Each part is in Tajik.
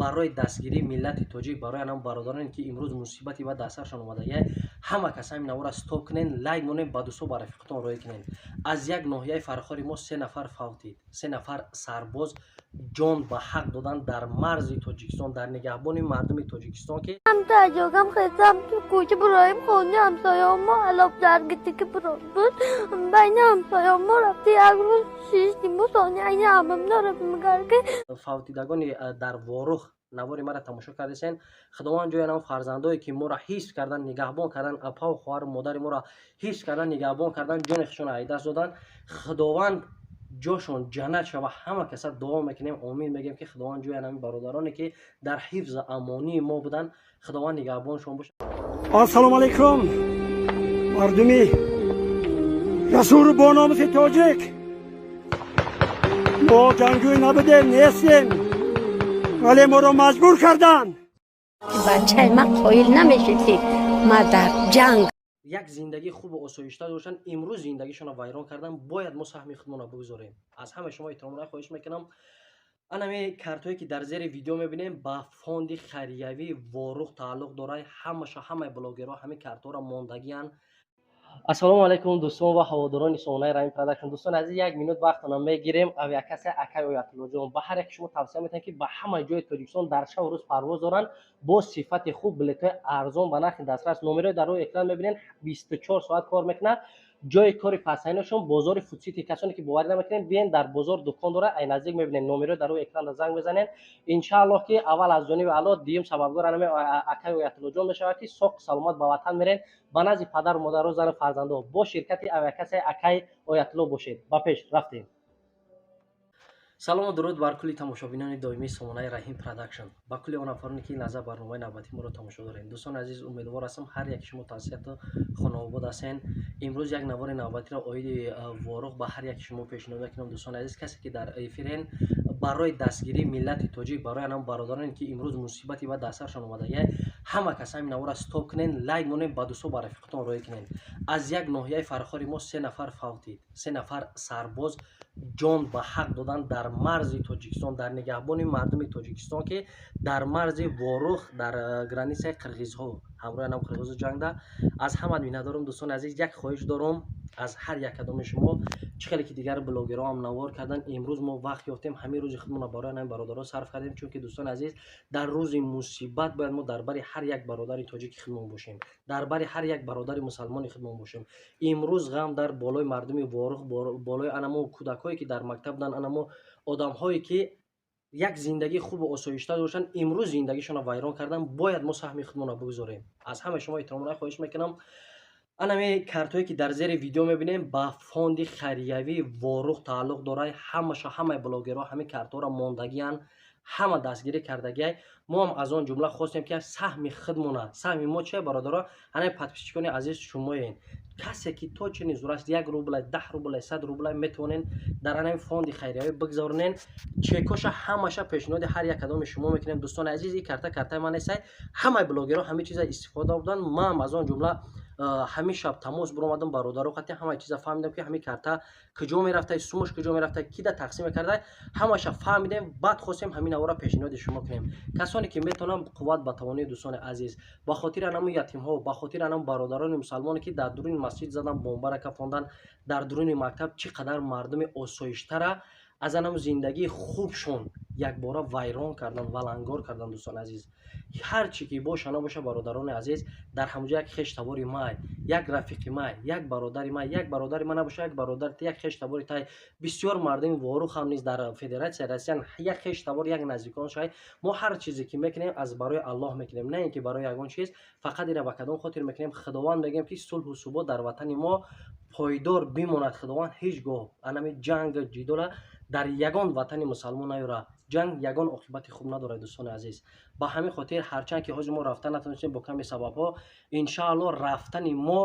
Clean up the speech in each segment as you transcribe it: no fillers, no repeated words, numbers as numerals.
Барои дастгирии миллати тоҷик, барои анам бародароне, ки имрӯз мусибати ба дар саршон омадагия, ҳама кас ҳамин навора стоп кунен, лайк монен, ба дӯсто, ба рафиқатон роҳӣ кунен. Аз як ноҳияи Фархори мо се нафар фавтид, се нафар сарбоз ҷон ба ҳақ додан дар марзи Тоҷикистон, дар нигаҳбони мардуми Тоҷикистон, ки Ҳам хезам, ту кӯча буроим, хони ҳамсоёмо алоф даргитики бурод буд. Байни ҳамсоёмо рафти, як рӯз шиштиму сони айни ҳамамнора мигарки. Фавтидагони дар Ворух навори мара тамошо кардесен. Худованд ҷои анам фарзандое, ки моро ҳифз кардан, нигаҳбон кардан, апаву хоҳару модари моро ҳифз кардан, нигаҳбон кардан, ҷони худшонро аз даст додан, Худованд ҷошон ҷаннат шава. Ҳама каса дуо мекунем, омин мегӯем, ки Худованд ҷои анами бародароне, ки дар ҳифзу амонии мо буданд, Худованд нигаҳбоншон бошад. Ассалому алайкум, мардуми расуру бономуси тоҷик! Мо ҷангӯй набудем, нестем, вале моро маҷбур карданд. Бачаи ман қоил намешид, ки ма дар ҷанг. Як зиндагии хубу осоишта доштанд, имрӯз зиндагишонро вайрон кардан. Бояд мо саҳми худмонро бигузорем. Аз ҳамаи шумо эҳтиромона хоҳиш мекунам, анами картҳое, ки дар зери видео мебинем, ба фонди хайриявии Ворух тааллуқ дорад. Ҳамаша, ҳамаи блогерҳо ҳамин картҳоро мондагиянд. Ассалому алайкум, дӯстон ва ҳаводорони сомонаи Раҳим Продакшн. Дӯстони азиз, як минут вақтона мегирем. Авиакасса акай Оятуллоҷон ба ҳар яки шумо тавсия метиҳам, ки ба ҳамаи ҷои Тоҷикистон дар шабу рӯз парвоз доранд, бо сифати хуб, билетҳои арзон, ба нархи дастрас. Номерҳои дар рӯи экран мебинед, 24 соат кор мекунад. Ҷои кори пасайнашон бозори Фудсити. Касоне ки боварӣ намекунед, биен, дар бозор дукон дорад, ай наздик мебинед. Номерҳои дар рӯи экран занг мезанед. Иншааллоҳ, ки аввал аз ҷониби Аллоҳ, дуюм сабабгор анами акаи Оятуллоҷон мешавад, ки соқу саломат ба ватан мерен, ба назди падару модару зану фарзандо. Бо ширкати авиакассаи акаи Оятулло бошед. Ба пеш рафтем. Салому дуруд бар кулли тамошобинони доимии сомонаи Раҳим Продакшн, ба кулли он нафароне, ки ин лаҳза барномаи навбатии моро тамошо доред. Дӯстони азиз, умедвор ҳастам, ҳар яки шумо тансиҳату хонаобод ҳастен. Имрӯз як навори навбатиро оиди Ворух ба ҳар яки шумо пешниҳод мекунам. Дӯстони азиз, касе ки дар эфирен, барои дастгирии миллати тоҷик, барои анам бародароне, ки имрӯз мусибати ба дар саршон омадагия, ҳама кас ҳамин навора стоп кунен, лайк монен, ба дӯсто, ба рафиқатон роҳӣ кунен. Аз як ноҳияи Фархори мо се нафар фавтид, се нафар сарбоз ҷон ба ҳақ додан дар марзи Тоҷикистон, дар нигаҳбони мардуми Тоҷикистон, ки дар марзи Ворух, дар границаи қирғизҳо, ҳамроҳи анам қирғизҳо ҷангда. Аз ҳама миннатдорам. Дӯстони азиз, як хоҳиш дорам аз ҳар як кадоми шумо. Чӣ хеле ки дигар блогерҳо ҳам навор кардан, имрӯз мо вақт ёфтем, ҳамин рӯзи худмонро барои анами бародаро сарф кардем, чунки, дӯстони азиз, дар рӯзи мусибат бояд мо дар бари ҳар як бародари тоҷики худмон бошем, дар бари ҳар як бародари мусалмони худмон бошем. Имрӯз ғам дар болои мардуми Ворух, болои анамо кӯдакҳое, ки дар мактаб буданд, анамо одамҳое, ки як зиндагии хубу осоишта доштанд, имрӯз зиндагишонро вайрон кардан. Бояд мо саҳми худмонро бигузорем. Аз ҳамаи шумо эҳтиромона хоҳиш мекунам, анами картҳое, ки дар зери видео мебинем, ба фонди хайриявии Ворух тааллуқ дорад. Ҳамаша, ҳамаи блогерҳо ҳамин картҳоро мондагиянд, ҳама дастгирӣ кардагиай. Мо ҳам аз он ҷумла хостем, ки саҳми худмона. Саҳми мо чия, бародаро? Ҳамин подписчикони азиз шумоен. Касе ки то чини зур аст, 1 рублай, 10 рублай, 100 рублай метавонен дар ҳамин фонди хайриявӣ бигзаронен. Чекоша ҳамаша пешниҳоди ҳар як кадоми шумо мекунем. Дӯстони азиз, ин карта картаи ман нестай, ҳамаи блогерҳо ҳамин чиза истифода буданд. Ман ҳам аз он ҷумла ҳамин шаб тамос биромадам бародаро қати, ҳамаи чиза фаҳмидам, ки ҳамин карта куҷо мерафта, сумаш куҷо мерафта, кида тақсим мекарда, ҳамаша фаҳмидем. Баъд хостем ҳамин навора пешниҳоди шумо кунем. Касоне ки метавонанд, қувват ба тавонии. Дӯстони азиз, ба хотири анаму ятимҳо, ба хотири анаму бародарони мусалмоне, ки дар дуруни масҷид задан, бомбара кафондан, дар дуруни мактаб, чӣ қадар мардуми осоиштара аз анаму зиндагии хубшон якбора вайрон кардан, валангор кардан. Дӯстони азиз, ҳар чӣ ки боша набоша, бародарони азиз, дар ҳамуҷо як хештабори май, як рафиқи май, як бародари май, як бародари ман набоша, як бародар, як хештабори тай. Бисёр мардуми Ворух ҳам низ дар Федератсияи Россия як хештабор, як наздикон шай. Мо ҳар чизе ки мекунем, аз барои Аллоҳ мекунем, на ин ки барои ягон чиз. Фақат ира ба кадом хотир мекунем? Худованд мегӯем, ки сулҳу субот дар ватани мо пойдор бимонад. Худованд ҳеҷ гоҳ анами ҷанг ҷидола дар ягон ватани мусалмон наёрад. Ҷанг ягон оқибати хуб надорад, дӯстони азиз. Ба ҳамин хотир, ҳарчанд ки ҳозир мо рафта натавонистем бо ками сабабҳо, иншааллоҳ, рафтани мо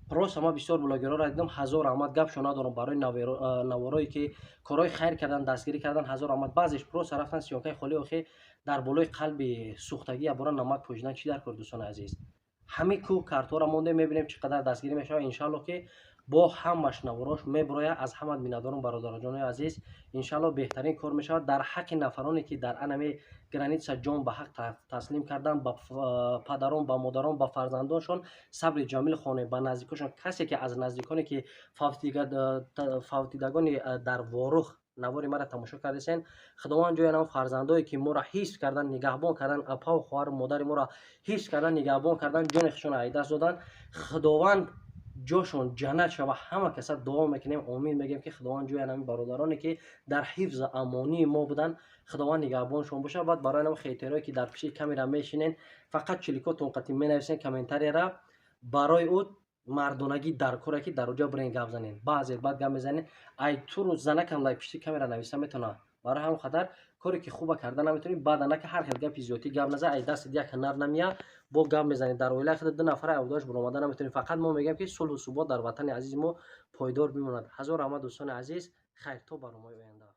просто ман бисёр блогерҳоро дидам, ҳазор раҳмат, гапшо надорам барои наворое, ки корҳои хайр кардан, дастгирӣ кардан, ҳазор раҳмат. Баъзеш просто рафтан, съёмкаи холӣ. Охи, дар болои қалби сӯхтагӣ якбора намак пӯшидан чӣ дар кор, дӯстони азиз? Ҳамин ку картҳоро мондем, мебинем, чӣ қадар дастгирӣ мешавад. Иншааллоҳ, ки Бо ҳамаш наворош меброяд. Аз ҳама миннатдорам, бародароҷонои азиз. Иншалло, беҳтарин кор мешавад дар ҳаққи нафароне, ки дар анами граница ҷон ба ҳақ таслим кардан. Ба падарон, ба модарон, ба фарзандоншон сабри ҷамил хонем, ба наздиконшон. Касе ки аз наздиконе ки фавтидагони дар Ворух навори мара тамошо кардесен, Худованд ҷои анам фарзандое, ки моро ҳифз кардан, нигаҳбон кардан, апаву хоҳару модари моро ҳифз кардан, нигаҳбон кардан, ҷони худшонро аз даст додан, Худованд ҷошон ҷаннат шава. Ҳама каса дуо мекунем, омин мегӯем, ки Худованд ҷои анами бародароне, ки дар ҳифзу амонии мо буданд, Худованд нигаҳбоншон бошад. Баъд барои анам хейтерое, ки дар пиши камера мешинен, фақат чиликотон қатӣ менависен комментарияра, барои ӯ мардонагӣ дар коре, ки дар оҷа бирен, гап занен. Баъзе баъд гап мезанен, ай туру занакам дар пишти камера нависа метавонад. Барои ҳамон хатар коре, ки хуба карда наметавонӣ, баъд анака ҳар хел гапи зиёдтӣ гап назан. Ай дастат як ҳунар намея, бо гап мезанӣ. Дар оилаи худ ду нафара авдош баромада наметавонӣ. Фақат мо мегӯем, ки сулҳу субот дар ватани азизи мо пойдор бимонад. Ҳазор раҳмат, дӯстони азиз. Хайр, то барномаи оянда.